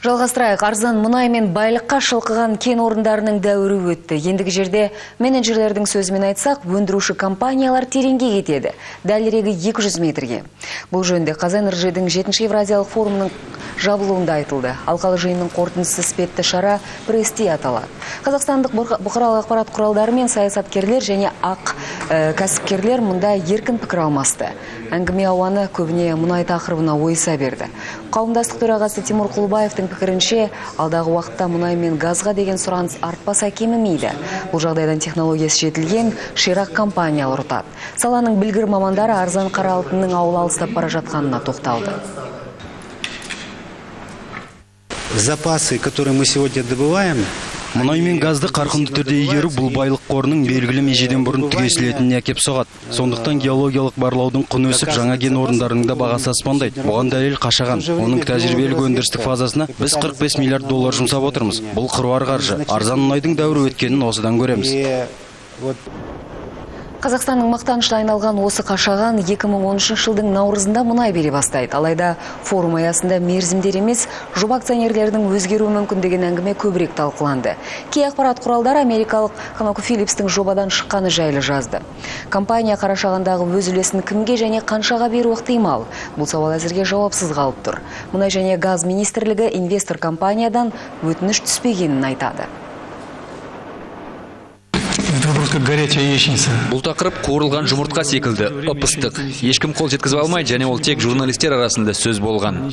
Жалғастырайық, арзан мұнай мен байлыққа шылқыған кен орындарының дәуірі өтті. Ендігі жерде менеджерлердің сөзімен айтсақ, өндіруші компаниялар тереңге кетеді. Дәлірегі 200 метрге. Бұл жөнінде KazEnergy-дің 7-ші Евразиялық форумының жабылуында айтылды. Алқалы жиынның қорытындысы іспетті шара пресс-те аталады. Қазақстандық бұқаралық ақпарат құралдары мен саясаткерлер және ақ кәсіпкерлер мұнда еркін пікір алмасты. Әңгіме ауаны көбіне мұнай тақырыбына ойыса берді. Қауымдастық төрағасы Тимур Құлыбаевтың пікірінше, алдағы уақытта мұнай мен газға деген сұраныс артпаса кемімейді. Бұл жағдайдан технологиясы жетілген ширақ компаниялар ұтады. Саланың білгір мамандары арзан қара алтынның ауылы алыстап бара жатқанына тоқталды. Запасы, которые мы сегодня добываем, Мұнай мен газды қарқынды түрде игеру бұл байлық қорының белгілі межеден бұрын түгесілетініне әкеп соғады. Сондықтан геологиялық барлаудың құны өсіп, жаңа кен орындарының да бағасы аспандайды. Бұған дәлел Қашаған. Оның тәжірибелік өндірістік фазасына біз 45 миллиард доллар жұмсап отырмыз. Бұл қыруар қаржы. Арзан мұнайдың дәуірі өткенін осыдан көреміз. Қазақстанның мақтанышына айналған осы Қашаған 2013 жылдың наурызында мұнай бере бастайды. Алайда форум аясында мерзімдер емес, жоба акционерлерінің өзгеруі мүмкін деген әңгіме көбірек талқыланды. Кей ақпарат құралдары америкалық ConocoPhillips-тің жобадан шыққаны жайлы жазды. Компания Қарашағандағы өз үлесін кімге және қаншаға беру ықтимал? Бұл сауал әзірге жауапсыз қалып тұр. Мұнай және газ министрлігі инвестор компаниядан өтініш түспегенін айтады. Это вопрос как горячая яичница. Бұл тақырып қуырылған жұмыртқа секілді, ып-ыстық. Ешкім қол жеткізіп алмайды, және ол тек журналистер арасында сөз болған.